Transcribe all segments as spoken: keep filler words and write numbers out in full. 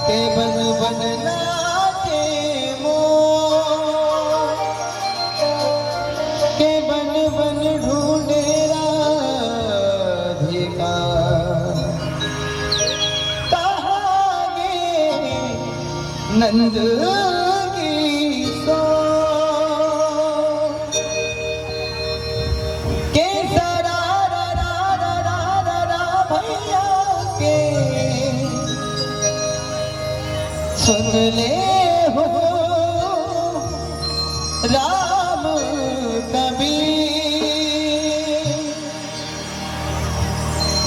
के बन बन नाचे मोर, के बन बन ढूंढे राधिका। कहाँ गे नंद किशोर। के सरा रा रा रा रा रा रा भैया के सुन ले हो राम कबीर।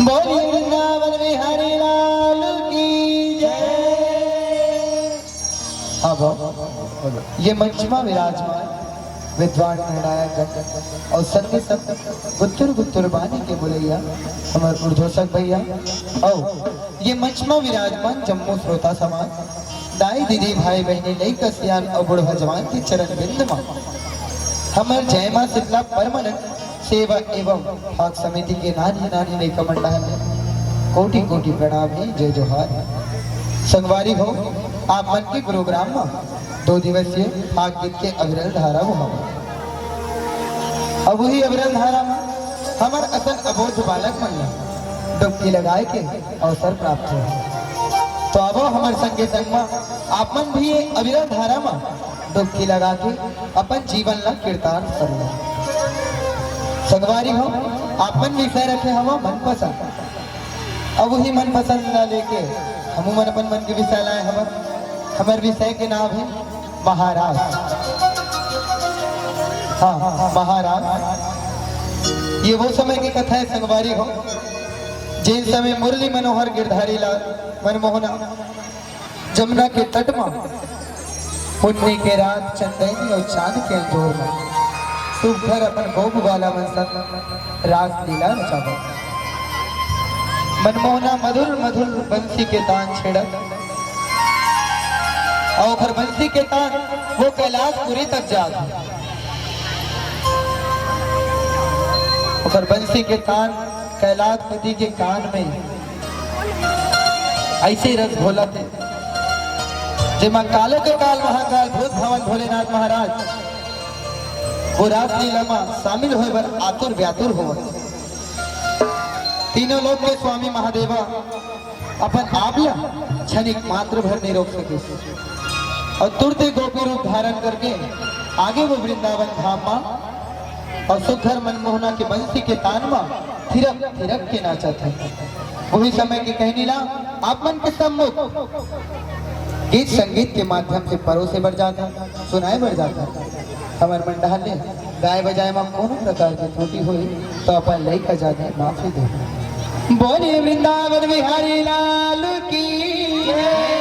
बोलिए वृंदावन बिहारी लाल की जय। अब ये मंच मा विराजमान विद्वान निर्णायक गण अउ संगे संग गुत्तुर गुत्तुर बानी के बोलैया हमर उद्घोषक भैया अउ ये मंच मा विराजमान जम्मो श्रोता समाज, दाई दीदी, भाई बहिनी, लइका सियान अउ बुढ़वा जवान के चरण बिंद मा हमर जय मां शीतला परमानंद सेवा एवं फाग समिति के नान्ही नान्ही लइका मन डहार ले कोटि कोटि प्रणाम हे, जय जोहार। संगवारी हो, आप मन के प्रोग्राम मा दो दिवसीय फाग गीत के अविरल धारा होवत हे। अब वही अविरल धारा मा हमर असन अबोध बालक मन ला डुबकी लगाए के अवसर प्राप्त होही। तो आवो हमर संगे संग मा आप मन भी ये अविरल धारा मा डुबकी लगा के अपन जीवन ला कृतार्थ कर लो। संगवारी हो, आप मन विषय रखे हवा मनपसंद। अब वही मनपसंद ला लेके हमू मन अपन मन के विषय लाए हवन। हमर विषय के नाम हे महाराज। हाँ, महाराज। ये वो समय के कथा हे संगवारी हो, जेन समय मुरली मनोहर गिरधारी लाल मनमोहना जमुना के तट मा पुन्नी के रात चंदैनी अउ चांद के अंजोर मा सुघर अपन गोप बाला मन संग रासलीला नचावत। मनमोहना मधुर मधुर बंसी के तान छेड़त अउ ओकर बंसी के तान वो कैलाशपुरी तक जात हे। ओकर बंसी के तान कैलाशपति के कान में ऐसे रस घोलत हे, जेमा कालो के काल महाकाल भूत भवन भोलेनाथ महाराज वो रासलीला मा शामिल होए बर आतुर व्यातुर होवत हे। तीनों लोक के स्वामी महादेवा अपन आप ला क्षणिक मात्र भर नहीं रोक सके अउ तुरते गोपी रूप धारण करके आगे वो वृंदावन धाम मा अउ सुघर मनमोहना के बंसी के तान मा थिरक थिरक के नाचत हे। वही समय के कहनी ला आप मन के सम्मुख गीत संगीत के माध्यम से परोसे बर जात हे, सुनाए बर जात हे। हमर मन डहार ले गाए बजाए मा कोनो प्रकार के त्रुटि होही तो अपन लइका जाने माफी दे। बोलिए वृंदावन बिहारी लाल की जय।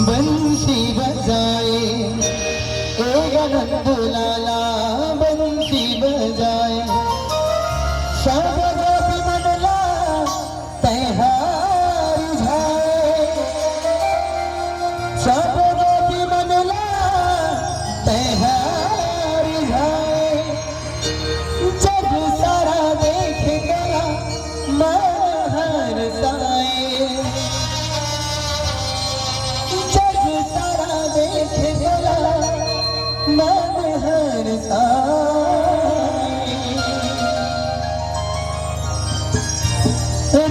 बंसी बजाए, ए आनंद लाला, बंसी बजाए। सब गोपी मन ला तैं हा रिझाए, सब गोपी मन ला तैं हा रिझाए। जग सारा देखे तोला मन हरसाए, जग सारा देखे तोला मन हरसाए।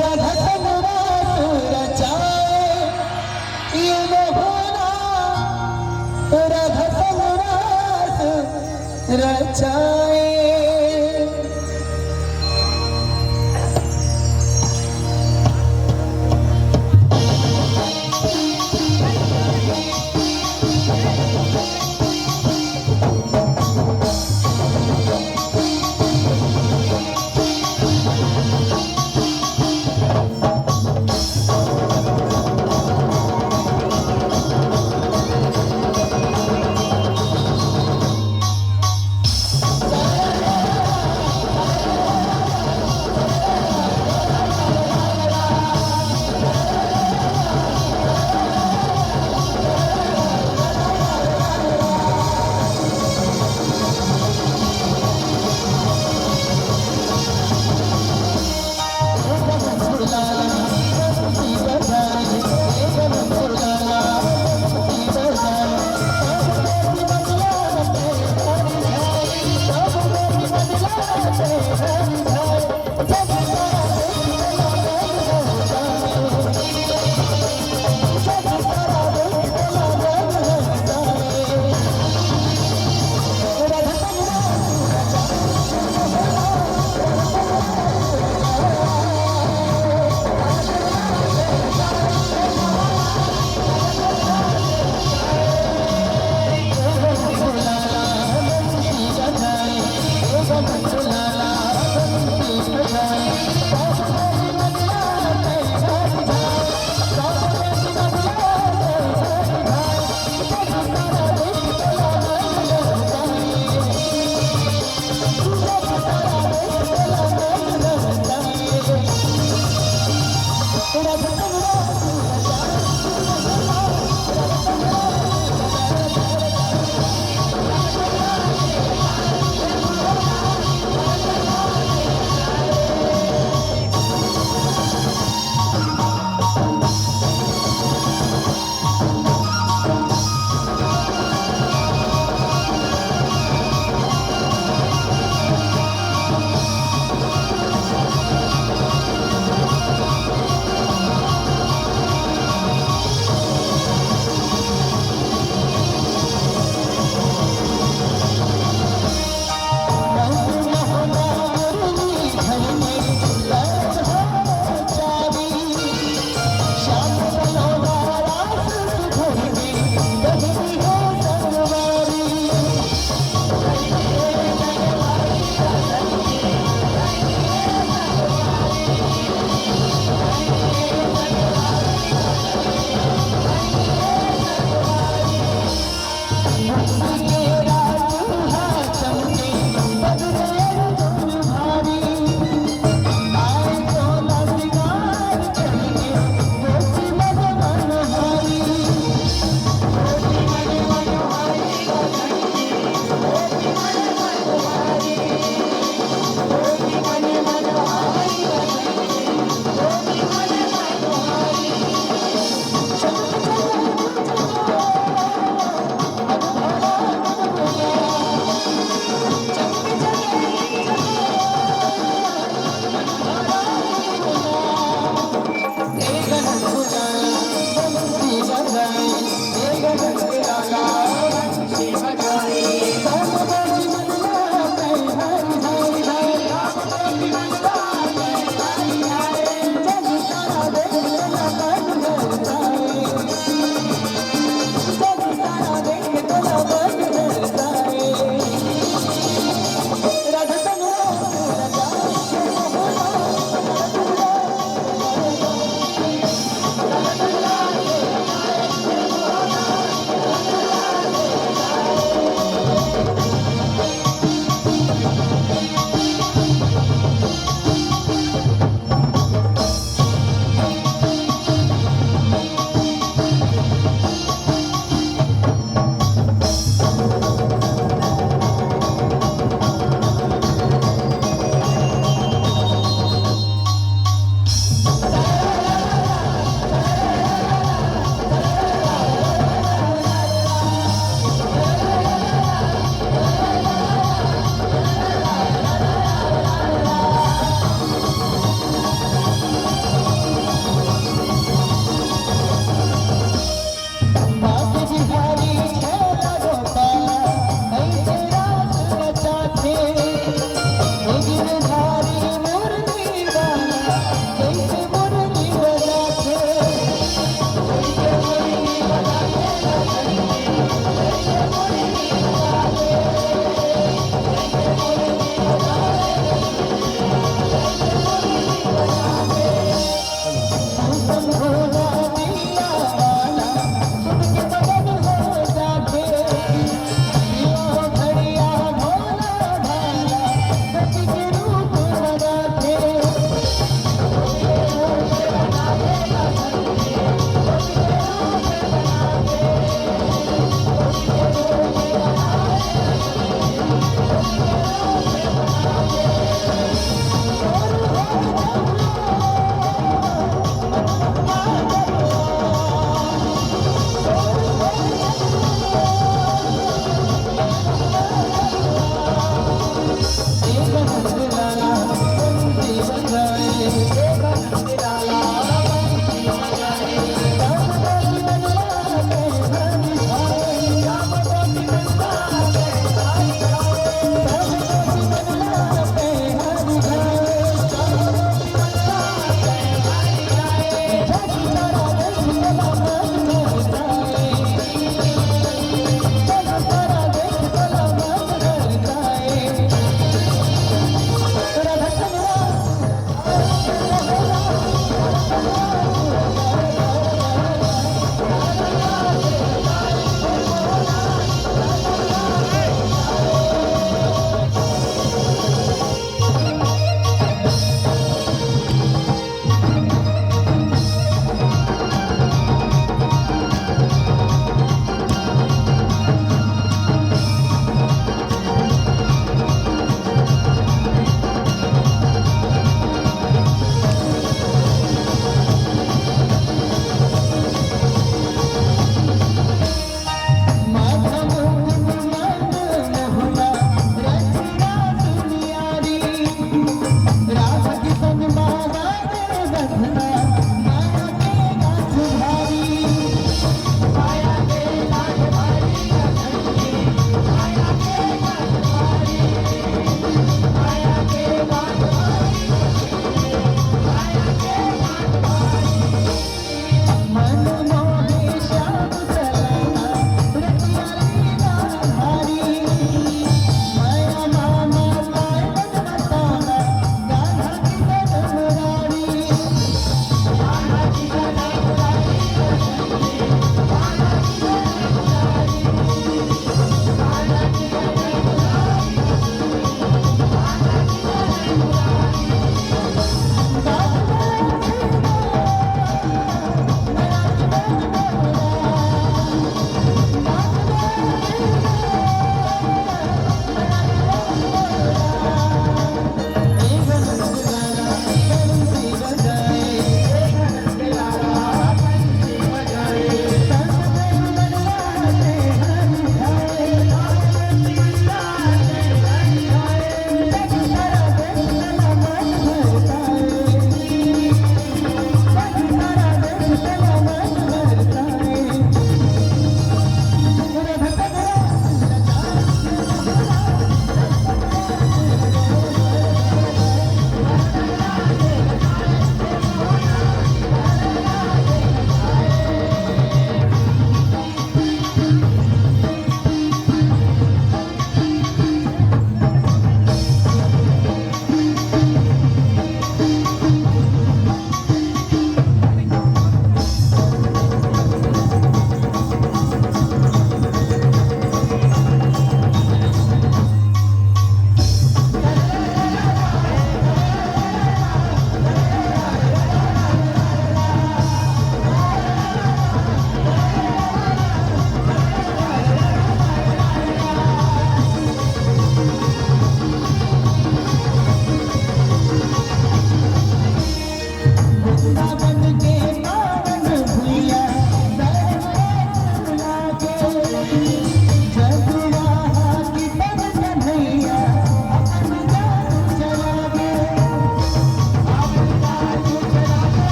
राधा संग रास रचाए, ये मोहना, राधा संग रास रचाए।